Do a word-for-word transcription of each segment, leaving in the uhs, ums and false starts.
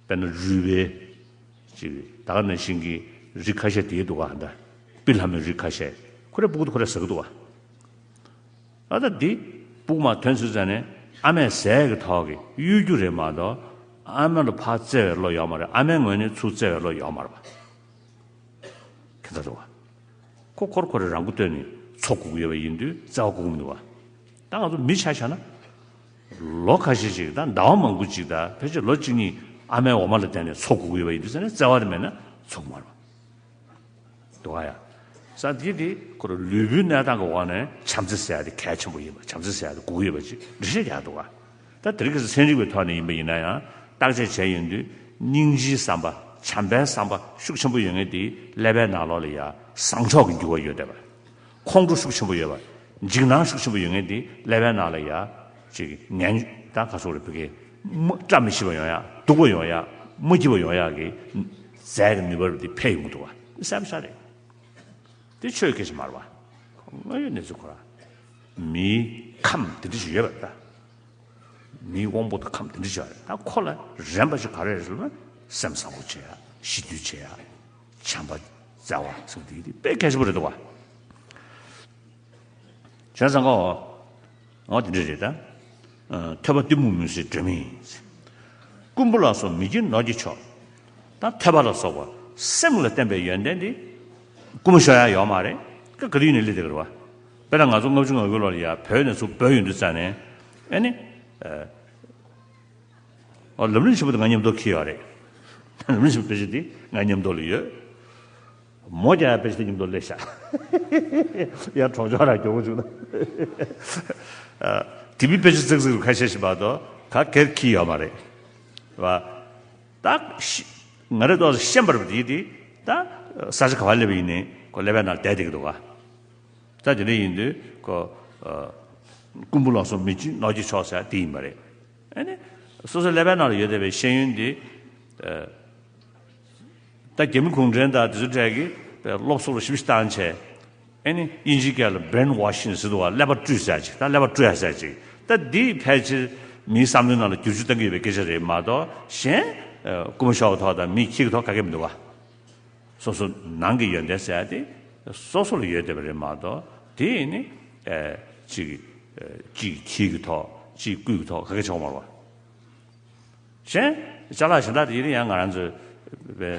དཔེར་ན་རུས་པའི་ཅིག་ད་ག་ནང་བཞིན་གྱི་རིགས་ཁ་ཤས་དེ་འདུག་ག་ད་པི་ལྷ་མོའི་རིགས་ཁ་ཤས་ཁོ་རེ་སྤུ་གུ་དེ་ཁོ་རེ་ཟ་གི་འདུག་ག་ཨ་ད་འདི་སྤུ་གུ་མར་ཐོན་ཚུལ་ཙམ་ནས་ཨ་མས་ཟས་ཀྱི་ཐོག་གི་གཡོ་སྒྱུ་རེད་མ་གཏོགས་ཨ་མ་ལ་ཕར་བརྩེ་བའི་བློ་ཡོད་མ་རེད། ཨ་མའི་ངོས་ནས་ཚུར་བརྩེ་བའི་བློ་ཡོད་མ་རེད་པ། ཁྱེད་ཚོ་རེད་བ། ཁོ་ཁོར་ཁོ་རེ་རང་མགོ་བཏོན་ནས་འཚོ་དགོས་ཀྱི་ཡོད་པ་ཡིན་དུས་བརྩེ་བ་དགོས་ཀྱི་མི་འདུག་བ། ད་ང་ཚོ་མི་ཆ་བཞག་ན། ལོ་ཁ་ཤས་ཅིག་ད་ཟླ་བ་མང་པོ་ཅིག་ད་ཕལ་ཆེར་ལོ་གཅིག་གཉིས་ཨ་མའི་འོ་མ་ལ་བརྟེན་ནས་འཚོ་དགོས་ཀྱི་ཡོད་པ་ཡིན་དུས་ཟེར་ནས་བརྩེ་བ་དེ་མེད་ན་འཚོ་གི་མ་རེད་བ། འདུག་ག་ཡ། ས་དེ་དེ་ཁོ་རང་ལུས་པོའི་གནས་སྟངས་ཀྱི་འོག་ནས་བྱམས་བརྩེ་ཟེར་ཡ་དེ་གལ་ཆེན་པོ་ཡིན་པ། བྱམས་བརྩེ་ཟེར་ཡ་དེ་དགོས་ཀྱི་ཡོད་པ་ཅིག་འགྲེལ་བཤད་རྒྱག་འདུག་ག་ད་དེ་རིང་ཁ་སང་ཚན་རིག་པའི་ཐོག་ནས་ཡིན་པ་ཡིན་ན་ཡང་བརྟག་དཔྱད་བྱས་ཡོང་དུས་སྙིང་རྗེའི་བསམ་པ་བྱམས་པའི་བསམ་པ་ཤུགས་ཆེན་པོ་ཡོད་མཁན་དེ་ཀླད་པའི་ནང་ལོགས་ལ་ཡ་བཟང་ཕྱོགས་ཀྱི་འགྱུར་བ་ཡོད་བསྡད་པ། ཁོང་ཁྲོ་ཤུགས་ཆེན་པོ་ཡོད་པ། འཇིགས་སྣང་ཤུགས་ཆེན་པོ་ཡོད་མཁན་དེ་ཀླད་པའི་ནང་ལ་ཡ་ཅིག་ངན་ད་ག་སོགས་རེ་བུ་གའི་མ་བཀྲ་མི་ཤིས་པ་ཡོང་ཡ། སྡུག་པ་ཡོང་ཡ། མ་སྐྱིད་པ་ཡོང་ཡ་གི་རྫས་ཀྱི་ནུས་པ་རེ་བ་དེ་འཕེལ་ཡོང་གི་འདུག་བ། གསལ་པོ་ཤ་རེད། དེ་ཆོས་སྐད་ཆ་མ་རེད་བ། དངོས་ཡོད་གནས་ཚུལ་ཁོ་ར། མིའི་ཁམས་དེ་འདྲ་ཞིག་ཡོད་པ་རེད་ད། མིའི་དབང་པོ་དང་ཁམས་དེ་འདྲ་ཞིག་ཡོད་རེད། ད་ཁོ་ལ་རན་པ་ཞིག་ག་རེ་རེད་ཟེར་ན་སེམས་བཟང་པོ་བྱེད་ཡ། ཞི་དུལ་བྱེད་ཡ། བྱམས་པ་བརྩེ་བ་ཟེར་དེ་དེ་དཔེ་གལ་ཆེན་པོ་རེད་འདུག་བ། བྱས་ཙང་ཀོ། འོ་དེ་འདྲ་རེད་ད། ཨ། ཐོས་པ་གཏི་མུག་མུན་སེལ་སྒྲོན་མེ་ཡིན། རྐུན་པོ་ལ་སོགས་མི་སྐྱིད་ནོར་གྱི་མཆོག་ད་ཐོས་པ་ལ་སོགས་པ་སེམས་ལ་བརྟེན་པའི་ཡོན་ཏན་དེ་རྐུན་མ་ཤོར་ཡ་ཡོད་མ་རེད། ཀ་ག་དུས་ནས་སླེབས་བསྡད་ཀྱི་རེད་བ། དཔེར་ན་ང་ཚོ་ལྔ་བཅུ་ང་དགུའི་ལོ་ལ་ཡ་བོད་ནས་ཚུར་བོད་ཡོང་དུས་ཙ་ནས་ཨ་ནི། ཨ། ཨོ། ལམ་རིམ་ཆེན་པོ་དེ་ང་མཉམ་དུ་འཁྱེར་ཡོད་རེད། ལམ་རིམ་ཆེན་པོ་དཔེ་ཆ་དེ་ང་མཉམ་དུ་ལ་ཡོད། མོ་རྒྱག་ཡ་དཔེ་ཆ་དེ་མཉམ་དུ་སླེབས་ཤག་ཡར་གྲོགས་མཆོག་རང་མགྱོགས་པོ་བྱུང་ན། ཨ། དེ་མིན་དཔེ་ཆ་ཙིག་ཙིག་རུ་ཁ་ཤས་ཤིག་བར་དུ་ག་གེར་འཁྱེར་ཡོད་མ་རེད། བ། ད་ཤི། ང་རེ་ཏོག་ཙམ་ཤེས་པར་དེ་དེ་ད་ས་ཆ་ག་བ་སླེབས་པ་ཡིན་ནའི་ཁོ་ཀླད་པའི་ནང་བསྡད་བསྡད་ཀྱི་འདུག་ག་ད་དེ་འདྲ་ཡིན་དུས་ཁོ། ཨ། རྐུན་པོ་ལ་སོགས་མི་སྐྱིད་ནོར་གྱི་མཆོག་ཟེར་དེ་ཡིན་པ་རེད། ཨ་ནི། སོ་སོའི་ཀླད་པའི་ནང་ལ་ཡོད་བསྡད་པའི་ཤེས་ཡོན་འདི། ཨ། ད་རྒྱ་མི་གུང་ཁྲན་དང་དེ་ཚོའི་གྲས་ཀྱིས་སློབ་གསོ་ལ་ཞིབ་ཞིབ་བཏང་བྱས། ཨ་ནི་དབྱིན་ཇིའི་སྐད་ལ་brainwashing་ཟེར་འདུག་བ། ཀླད་པ་བཀྲུས་ཟེར་ཅིག་ད་ཀླད་པ་བཀྲུ་ཡ་ཟེར་ཅིག་ད་འདིས་ཕལ་ཆེར་མིའི་བསམ་བློའི་ནང་ལ་བསྒྱུར་བཅོས་གཏང་གི་ཡོད་པའི་སྐད་ཆ་རེད་མ་གཏོགས་གཞན། ཨ། རྐུན་མ་ཤོར་བའི་ཐོག་དང་མི་འཁྱེར་གྱི་ཐོག་ག་གེ་མི་འདུག་བ། སོ་སོ་ནང་གི་ཡོན་ཏན་ཟེར་ཡ་དེ་སོ་སོ་ལ་ཡོད་བསྡད་པ་རེད་མ་གཏོགས་དེ་ནི། ཨ། གཅིག་ཨ། གཅིག་འཁྱེར་གྱི་ཐོག་གཅིག་བརྐུས་ཀྱི་ཐོག་ག་གེ་ཆགས་མ་རེད་བ། གཞན། ཅ་ལག་གཞན་དག་དེ་ཡིན་ན་ཡང་ང་རང་ཚོའི་བའི་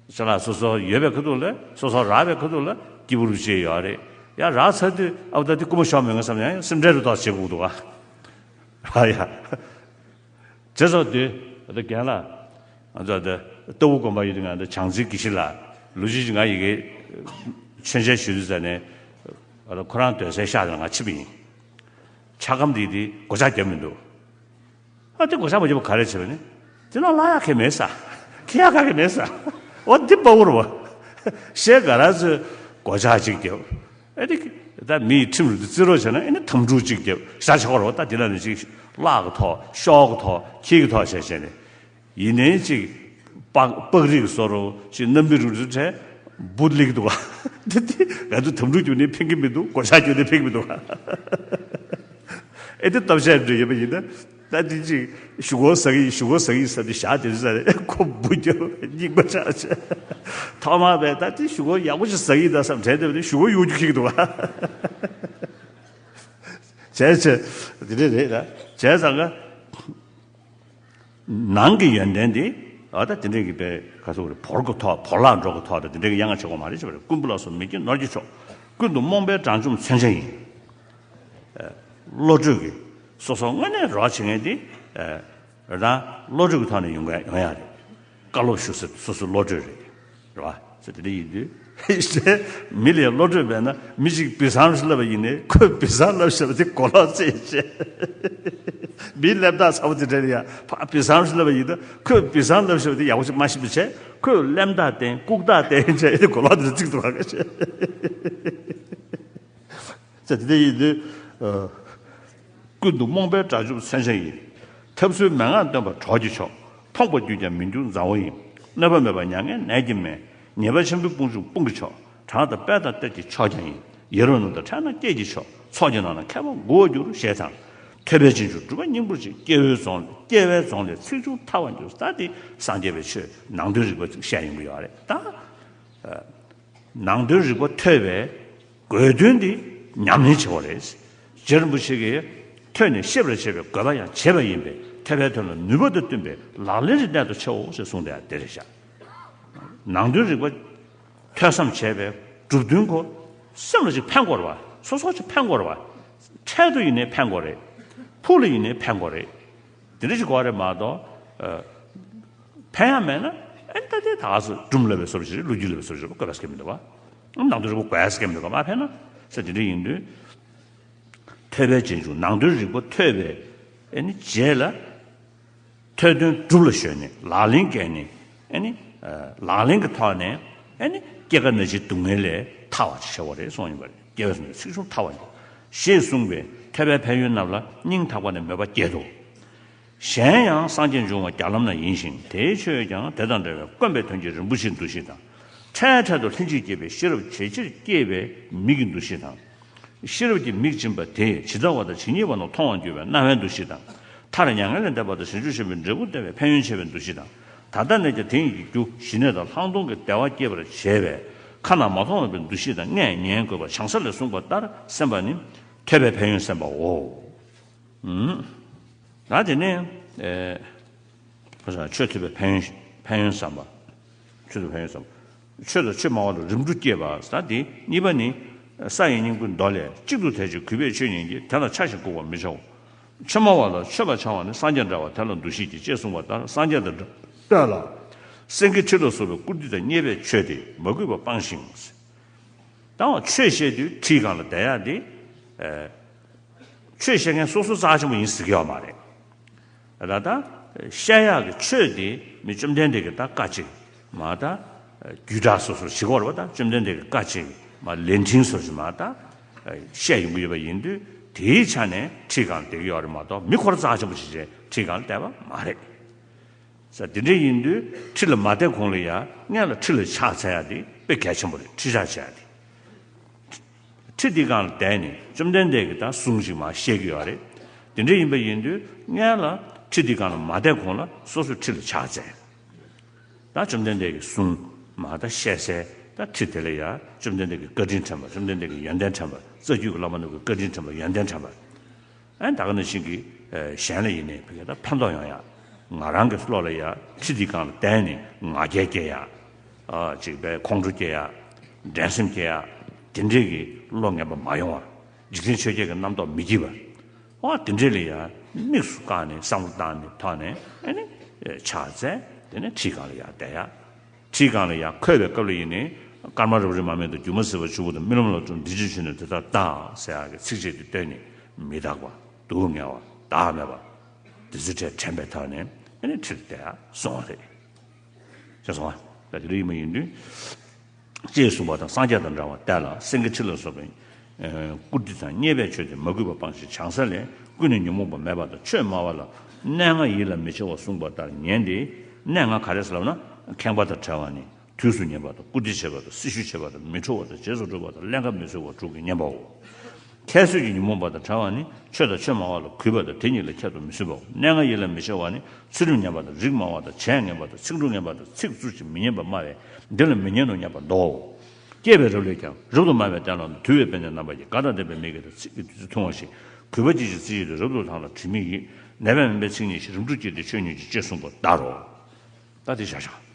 ཅ་ལག་སོ་སོ་ཡོད་པའི་ཁ་ཐུག་ལ་སོ་སོ་རག་པའི་ཁ་ཐུག་ལ་སྐྱིད་པོ་རུ་བྱས་ཡོད་རེད། ཡང་རག་ཚར་དུས་ཨ་ད་དེ་རྐུན་མ་ཤོར་མེད་ང་བསམ་ཡང་སེམས་ཁྲལ་རུ་ཏོག་བྱེད་དགོས་འདུག་ཨ། ཨ་ཡ། བྱས་ཙང་དུས་ད་རྒན་ལགས། ང་ཚོ་ད་ལྟ་བུ་དགོན་པ་ཡོད་དུས་ང་ད་བྱང་རྩེ་དགེ་བཤེས་ལགས་ལོ་གཅིག་ཅིག་ང་ཡི་གེ་མཆོད་མཇལ་ཞུ་དུས་ཙ་ནས་ཨ་ད་ཁོ་རང་སྡོད་སའི་ཤག་དེ་ལ་ང་ཕྱིན་པ་ཡིན། ཆ་སྒམ་དེ་དེ་སྒོ་ལྕགས་བརྒྱབ་མི་འདུག་ཨ་དེ་སྒོ་ལྕགས་མ་བརྒྱབ་པ་ག་རེ་བྱས་པ་ནི། དེ་ནང་བླུག་ཡག་གི་མེད་ས། འཁྱེར་ཡག་ག་གི་མེད་ས། འོ་འདི་དཔའ་བོ་རེད་བ། གཞན་ག་ར་ཚོས་སྒོ་ལྕགས་གཅིག་བརྒྱབ། ཨ་དེ་ད་མི་ཡི་ཁྲིམས་རུ་དེ་བརྩི་རོགས་བྱས་ན་ཨ་ནི་དམ་ཕྲུག་གཅིག་བརྒྱབ་ཤ་ཆགས་རོགས། ད་དེ་ལ་ནི་ཅིག་བླུག་གི་ཐོག་ཤོར་གི་ཐོག་འཁྱེར་གི་ཐོག་བྱས་བྱས་ནས། ཡིན་ནའི་ཅིག་པགས་པགས་རིགས་བཟོ་རོགས་ཅིག་རྣམ་སྨིན་རུ་དེ་འདྲ་འབུ་སླེབས་འདུག་བ། དེ་དེ་ང་ཚོ་དམ་ཕྲུག་རྒྱུག་ནས་ཕན་གི་མི་འདུག་སྒོ་ལྕགས་རྒྱུག་ནས་ཕན་གི་མི་འདུག་བ། ཨེ་དེ་སྟོབས་ཆེན་འདྲ་ཡོད་པ་ཡིན་ན། ད་དེ་ཅིག་ཞུ་སྒོ་ཟ་གི་ཡིན། ཞུ་སྒོ་ཟ་གི་ཡིན་ཟེར་ཏེ་བཞག་དེ་ཟ་རེད། ཁོ་འབུ་རྒྱབ་སྙིང་པ་ཆག་བྱས། ཐོག་མར་བས་ད་དེ་ཞུ་སྒོ་ཡག་པོ་ཞིག་ཟ་གི་ཡིན་ད་བསམ་དྲན་བསྡད་པ་དེ་ཞུ་སྒོ་གཡོ་སྒྱུ་འཁྱེར་གི་འདུག་བ། བྱས་བྱས་དེ་འདྲ་རེད་ད། བྱས་ཙང་ཀ་ནང་གི་ཡོན་ཏན་དེ་ཨ་ད་དེ་འདྲའི་གི་པའི་ག་ཚོད་རེད། བོར་གི་ཐོག་བོར་བརླག་འགྲོ་གི་ཐོག་ད་དེ་འདྲའི་གི་གཡང་ང་བྱེད་དགོས་མ་རེད་ཅེས་པ་རེད། རྐུན་པོ་ལ་སོགས་མི་སྐྱིད་ནོར་གྱི་མཆོག་ཀུན་ཏུ་རྨོངས་པའི་དགྲ་བཅོམ་མཚོན་བྱེད་ཡིན། བློ་གྲོས་ཀྱི་སོ་སོ་དངོས་གནས་རོགས་བྱེད་མཁན་དེ་རེད་ད། བློ་གྲོས་ཀྱི་ཐོག་ནས་ཡོང་ག་ཡོང་ཡ་རེད། བཀའ་སློབ་ཞུ་ས་སོ་སོའི་བློ་གྲོས་རེད། རེད་བ། ཟེར་དེ་འདྲ་ཡིན་དུས། མི་ལ་བློ་གྲོས་མེད་ན་མི་ཞིག་བུད་སོང་ཞེས་ལབ་པ་ཡིན་ནའི་ཁོས་བུད་སོང་ལབ་བཞག་པ་དེ་གོ་ལོག་རྩེད་བྱེད། མིའི་གླེན་རྟགས་ཚ་པོ་དེ་འདྲ་ལ་ཡ་ཕར་བུད་སོང་ཞེས་ལབ་པ་ཡིན་ན་ཁོས་བུད་སོང་ལབ་བཞག་པ་དེ་ཡག་པོ་ཞིག་མ་ཤེས་པ་བྱས། ཁོས་གླེན་རྟགས་བསྟན་ལྐུགས་རྟགས་བསྟན་བྱས་དེ་གོ་ལོག་དེ་འདྲ་རྩེད་འདུག་ག་ཞེས། ཟེར་དེ་འདྲ་ཡིན་དུས། ཨ། ཀུན་ཏུ་རྨོངས་པའི་དགྲ་བཅོམ་མཚོན་བྱེད་ཡིན། ཐབས་ཚུལ་མན་ངག་སྟོན་པ་གྲོགས་ཀྱི་མཆོག་ཕོངས་པ་བརྒྱུད་ཀྱང་མི་འགྱུར་མཛའ་བོ་ཡིན། གནོད་པ་མེད་པ་མྱ་ངན་ནད་ཀྱིས་མེད། ཉེས་པ་ཆེན་པོའི་དཔུང་འཇོམས་དཔུང་གི་མཆོག་གྲངས་དང་དཔེ་དང་གཏེར་གྱི་མཆོག་ཀྱང་ཡིན། ཡ་རབས་ནང་དུ་འཕྲད་ན་སྐྱེས་ཀྱི་མཆོག་ཚོགས་ཀྱི་ནང་ན་མཁས་པ་མགོ་བོར་འགྱུར་ཞེས་དང་། ཐོས་པས་རྗེས་འཇུག་སྒྲུབ་པ་སྙིང་པོར་བྱེད། སྐྱེ་བོའི་རྫོང་ལས་སྐྱེ་བའི་རྫོང་ལས་ཚེགས་ཆུང་ཐར་བར་འགྱུར། ད་འདི་སངས་རྒྱས་པའི་ཆོས་ནང་དོན་རིག་པ་ཅིག་བཤད་ཡོང་གི་ཡོད་རེད་ད། ནང་དོན་རིག་པ་ཐོས་པའི་དགོས་དོན་འདི་ཉམས་ལེན་བྱེད་པ་རེད། རྗེ་རིན་པོ་ཆེ་གིས་ཐོས་ནས་ཤེས་པར་བྱེད་པའི་དགོས་པ་ཡང་བྱེད་པ་ཡིན་པས་ཐོས་པའི་དོན་ལ་ནུས་པ་དང་བསྟུན་པའི་ལག་ལེན་གྱི་གནད་དུ་ཆེའོ་ཞེས་གསུངས་པ་ཡང་དེ་རེད་ཤག་ནང་དོན་རིག་པ་ཐོས་བསམ་བྱས་པའི་གྲུབ་དོན་ཁོ་སེམས་ལ་ཅིག་ཕན་དགོས་རེད་བ། སོ་སོ་ཅིག་ཕན་དགོས་རེད་བ། འཕྲལ་དུ་ཡིན་ནའི་ཕན་དགོས་རེད། ཕུགས་ལ་ཡིན་ནའི་ཕན་དགོས་རེད། དེ་འདྲ་ཅིག་དགོས་རེད་མ་གཏོགས། ཨ། ཕན་ཡང་མེད་ན་ཨེ་ད་དེ་ད་ག་སེ་སྒྲུང་ལབ་པའི་བཟོ་འདྲ་ཞིག་རེད། ལོ་རྒྱུས་ལབ་པའི་བཟོ་འདྲ་ཞིག་རེད། དགོས་པ་ཟེར་གྱི་མི་འདུག་བ། ནང་དོན་རིག་པ་དགོས་ཟེར་གྱི་མི་འདུག་བ། མ་ཕན་ན་ཟེར་དེ་འདྲ་ཡིན་དུས། ཐོས་པས་རྗེས་འཇུག་ནང་དོན་རིག་པ་ཐོས་པའི་ཨེ་ནི་རྗེས་ལ། ཐོས་དོན་སྒྲུབ་ལ་གཞོལ་ནས་ལག་ལེན་བཀལ་ནས་ཨེ་ནི། ལག་ལེན་གྱི་ཐོག་ནས་ཨེ་ནི་སྐྱེ་རྒ་ན་འཆིའི་སྡུག་བསྔལ་ལས་ཐར་བར་བྱ་བ་རེད་གསུངས་ཡོད་པ་རེད། སྐྱེ་བའི་ཚེ་ཚེགས་ཆུང་ཐར་བར་འགྱུར། ཞེས་གསུངས་པས་ཐོས་པའི་ཕན་ཡོན་རྣམས་ལ་སྙིང་ཐག་པ་ནས་མོས་པ་བསྐྱེད་དོ། གཞན་ཡང་སངས་རྒྱས་འབྱུང་བ་བརྒྱ་ལམ་ན་ཡིན་ཞིང་དེའི་ཆོས་ཀྱང་དེ་དང་འདྲ་བའི་དཀོན་པའི་དོན་གྱི་རིན་པོ་ཆེའི་འདུ་ཤེས་དང་། འཕྲལ་འཕྲལ་དུ་ལྷན་ཅིག་སྐྱེས་པའི་ཤེས་རབ་ཇེ་ཆེར་སྐྱེས་པའི་མིག་གི་འདུ་ཤེས་དང་། ཤེས་རབ་ཀྱི་མིག་སྦྱིན་པ་དེས་ཇི་ལྟ་བ་དང་ཇི་སྙེད་པ་རྣམས་མཐོང་བར་འགྱུར་བའི་རྣ་བའི་འདུ་ཤེས་དང་། མཐར་མྱ་ངན་ལས་འདས་པ་དང་བྱང་ཆུབ་ཤེས་པའི་འབྲས་བུ་བསྟན་པའི་ཕན་ཡོན་ཆེ་བའི་འདུ་ཤེས་དང་། ད་ལྟ་ནས་ཀྱང་དེ་ཉིད་ཀྱི་རྒྱུ་ཞི་གནས་དང་ལྷག་མཐོང་གི་བདེ་བ་སྐྱེད་པར་བྱེད་པའི་ཁ་ན་མ་ཐོ་བའི་འདུ་ཤེས་དང་ལྔས་ཉན་དགོས་པ་བྱང་ས་ལས་གསུངས་པ་ལྟར་སེམས་པ་ནི་ཐོས་པའི་ཕན་ཡོན་སེམས་པའོ། ད་དེ་ནས་ཨེ། ཁོ་ཚོ་ཆོས་ཐོས་པའི་ཕན་ཡོན་ཕན་ཡོན་བསམ་པ། ཆོས་ཐོས་ཕན་ཡོན་བསམ་པ། ཆོས་དང་ཆོས་སྨྲ་བ་ལ་རིམ་གྲོ་བསྐྱེད་པ་ཟེར་དེ་གཉིས་པ་ནི། ས་ཡི་སྙིང་པོའི་མདོ་ལས། གཅིག་ཏུ་དད་ཅིང་གུས་པས་ཆོས་ཉན་གྱི། དེ་ལ་ཆགས་ཤིང་བཀུར་བར་མི་བྱའོ། ཆོས་སྨྲ་བ་ལ་མཆོད་པར་བྱ་བ་ནི་སངས་རྒྱས་འདྲ་བར་དེ་ལ་འདུ་ཤེས་ཀྱིས་ཅེས་གསུངས་པ་ལྟར་སངས་རྒྱས་དང་འདྲ་ལ། སེང་གེ་ཁྲི་ལ་སོགས་པའི་བཀུར་སྟི་དང་བརྙས་པས་མཆོད་དེ་མ་གུས་པ་སྤངས་ཤིང་། ད་ཆོས་བཤད་དུས་ཁྲིའི་སྒང་ལ་བསྡད་ཡག་དེ། ཆོས་བཤད་མཁན་སོ་སོ་རྩ་ཆེན་པོ་ཡིན་ཟེར་གྱི་ཡོད་མ་རེད། ད་ལྟ་བཤད་ཡག་གི་ཆོས་དེ་མི་བཅོམ་ལྡན་འདས་ཀྱིས་ད་བཀའ་ཅིག་མ་ད་རྒྱུད་གྲྭ་སོ་སོར་བྱེད་དགོས་རེད་པ། ད་བཅོམ་ལྡན་འདས་ཀྱིས་བཀའ་ཅིག་མ་ལས་འཕྲིན་སོ་སོར་མ་ད་བཤད་ཡོང་གི་ཡོད་པ་ཡིན་དུས་དེའི་ཆ་ནས་ཁྲིའི་སྒང་ལ་བསྡད་ཀྱི་ཡོད་རེད་མ་གཏོགས་མི་ཁོ་རང་རྩ་ཆེན་པོ་བྱེད་བྱས་ཁྲིའི་སྒང་ལ་བསྡད་པ་མ་རེད། ས་དེ་འདྲ་ཡིན་དུས་ཁྲི་ལ་མ་བསྡད་གོང་ལ་ཡ་སྔོན་ལ་ཁྲི་ལ་ཕྱག་འཚལ་ཡ་དེ་དཔེ་གལ་ཆེན་པོ་རེད། ཁྲི་ཕྱག་འཚལ་ཡ་དེ། ཁྲི་འདི་སྒང་ལ་བསྡད་ནས་བཅོམ་ལྡན་འདས་ཀྱིས་ད་གསུང་ཞིག་མར་བཤད་ཀྱི་ཡོད་རེད། དེ་འདྲ་ཡིན་པ་ཡིན་དུས་སྔོན་ལ་ཁྲི་འདི་སྒང་ལ་མ་བསྡད་གོང་ལ་སོ་སོས་ཁྲི་ལ་ཕྱག་འཚལ། ད་བཅོམ་ལྡན་འདས་ཀྱིས་གསུང་མར་ད་བཤད་སའི་ད་ཁྲི་དེ་ལ་ཡ་བཅོམ་ལྡན་འདས་ཀྱི་བཀའ་དྲིན་དྲན་པ། བཅོམ་ལྡན་འདས་ཀྱི་ཡོན་ཏན་དྲན་པ། རྩ་རྒྱུད་ཀྱི་བླ་མ་རྣམས་ཀྱི་བཀའ་དྲིན་དྲན་པ། ཡོན་ཏན་དྲན་པ། ཨ་ནི་ད་ག་ནང་བཞིན་གྱི་གཞན་ལ་ཡིན་ནའི་ཕ་གི་ད་ཕན་ཐོགས་ཡོང་ཡ། ང་རང་གི་བློ་ལ་ཡ་ཁྲི་འདི་སྒང་ལ་བསྡད་ནས་ང་རྒྱལ་སྐྱེ་ཡ། ཨ་ཅིག་པའི་ཁོང་ཁྲོ་སྐྱེ་ཡ། འགྲན་སེམས་སྐྱེ་ཡ། དེ་འདྲས་ཀྱི་བློ་ངན་པ་མ་ཡོང་བ། འཇིག་རྟེན་ཆོས་བརྒྱད་ཀྱི་རྣམ་རྟོག་མི་སྐྱེ་བ། ཨ་དེ་འདྲས་ལ་ཡ་དམིགས་སུ་བཀར་ནས་བསམ་བློ་བཏང་ནས་ཐོག་ནས་ཨ་ནི་ཕྱག་འཚལ། དེ་ནས་ཁྲིའི་སྒང་ལ་ཡ་བསྡད་ཡ། ཁྲིའི་སྒང་ལ་ཡ་འཁོད་པའི་སྐབས་ལ་ཡིན་ནའི་སྐར་མ་རབ་རིབ་མ་མེད་དང་སྒྱུ་མ་ཟིལ་པ་ཆུ་བུར་དང་རྨི་ལམ་ལ་ལྟོས། འདི་ཕྱིར་བྱོན་ནས་དེ་ལྟར་བལྟ་ཟེར་ཡག་གི་ཚིགས་བཅད་དེ་བཏོན་ནས་མི་རྟག་པ་སྡུག་བསྔལ་བ་བདག་མེད་པ་དེ་ཚོའི་གྲས་དྲན་པའི་ཐོག་ནས་ཨ་ནི་ཁྲི་ལ་བསྡད་ཡ་སོང་བ་རེད། ཤེས་སོང་ང་། ད་དེ་འདྲ་ཡིན་པ་ཡིན་དུས། ཅེས་གསུངས་པ་དང་། སངས་རྒྱས་དང་འདྲ་བར་དེ་ལ་སེང་གེ་ཁྲི་ལ་སོགས་པའི་ཨ་བཀུར་སྟི་དང་བརྙས་པས་མཆོད་དེ་མ་གུས་པ་སྤངས་ཤིང་། བྱང་ས་ལས་ཀུན་ནས་ཉོན་མོངས་པ་མེད་པ་དང་ཆོས་སྨྲ་བ་ལ་གནས་ལྔ་ཡིད་ལ་མི་བྱ་བར་གསུངས་པ་ལྟར་ཉན་ཏེ། གནས་ལྔ་ག་རེ་ཟེར་ལབ་ན་ཁེངས་པ་དང་བྲལ་བ་ནི། དུས་སུ་ཉན་པ་དང་བཀུར་སྟི་བྱེད་པ་དང་སྲི་ཞུ་བྱེད་པ་དང་མི་ཁྲོ་བ་དང་རྗེས་སུ་འགྲོ་བ་དང་ཀླན་ཀ་མི་བཟོད་པ་དྲུག་གིས་ཉེན་པའོ། ཁྱད་གསོད་ཀྱི་ཉོན་མོངས་པ་དང་བྲལ་བ་ནི་ཆོས་དང་ཆོས་སྨྲ་བ་ལ་གུས་པ་དང་དེ་ཉིད་ལ་ཁྱད་དུ་མི་གསོད་པའོ། གནས་ལྔ་ཡིད་ལ་མི་བྱ་བ་ནི་ཚུལ་ཁྲིམས་ཉམས་པ་དང་རིགས་དམའ་བ་དང་བྱས་ངན་པ་དང་ཚིག་འབྲུ་ངན་པ་དང་ཚིག་རྩུབ་ཅིང་མི་སྙན་པ་སྨྲ་བས་འདི་ལ་མི་སྙན་དུ་སྙམ་པ་ལྡོག་འོ། སྐྱེས་པའི་རབས་ལས་ཀྱང་རབ་ཏུ་དམའ་བའི་སྟན་ལ་དུལ་བའི་དཔེ་ནི་རྣམ་པར་རྒྱལ། དགའ་དང་ལྡན་པའི་མིག་གིས་དང་ཚིག་གིས་དུས་ཚོད་ཐུང་བ་ཞིག་གུས་པ་ཅི་ཞིག་བརྩི་ཞིང་དུ་རབ་ཏུ་ལྷག་ལ་དྲི་མེད་ཡིད། ནད་པས་མུན་པའི་ཚིག་ཉིད་ཤེས། རིམ་གྲོ་བསྐྱེད་དེ་ཆོས་ཉོན་ཅིག་ཅེས་གསུངས་པ་ལྟར་རོ། ད་དེ་བཞག་བཞག